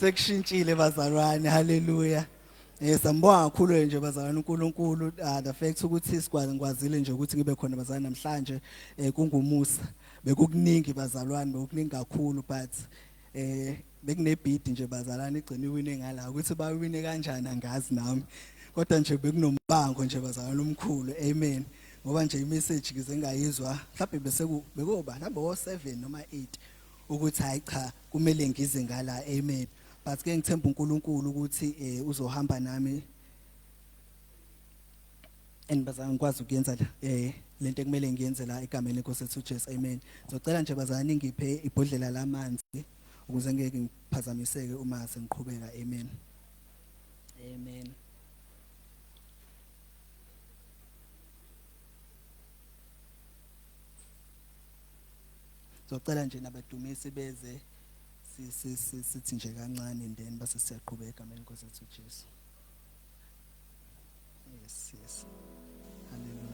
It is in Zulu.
Sekushintshile bazalwane, haleluya. Sambonga kakhulu nje bazalwane uNkulunkulu, the fact ukuthi sikwazi ngikwazile nje ukuthi ngibe khona bazalwane namhlanje, kungumusa. Bekukuningi bazalwane, bekukuningi kakhulu, but bekunebhidi nje bazalwane igcina iwine ngala, ukuthi bawine kanjani angazi nami. Kodwa nje bekunombango nje bazalwane omkhulu, amen. Ngoba nje imessage ngize ngayizwa mhlawumbe bese bekuyoba mhlawumbe o 7 noma 8 ukuthi hayi cha kumele ngize ngala, amen. But ke ngithemba uNkulunkulu ukuthi uzohamba nami and bazalwane ngikwazi ukuyenza lento ekumele ngiyenze la egameni lenkosi ethu uJesu, amen. Ngizocela nje bazalwane ngiphe ibhodlela lamanzi ukuze ngeke ngiphazamiseke uma sengiqhubeka, amen. Amen. Ngizocela nje nabadumisi beze sithi nje kancane and then base siyaqhubeka egameni lenkosi ethu uJesu. Yes, yes. Hallelujah.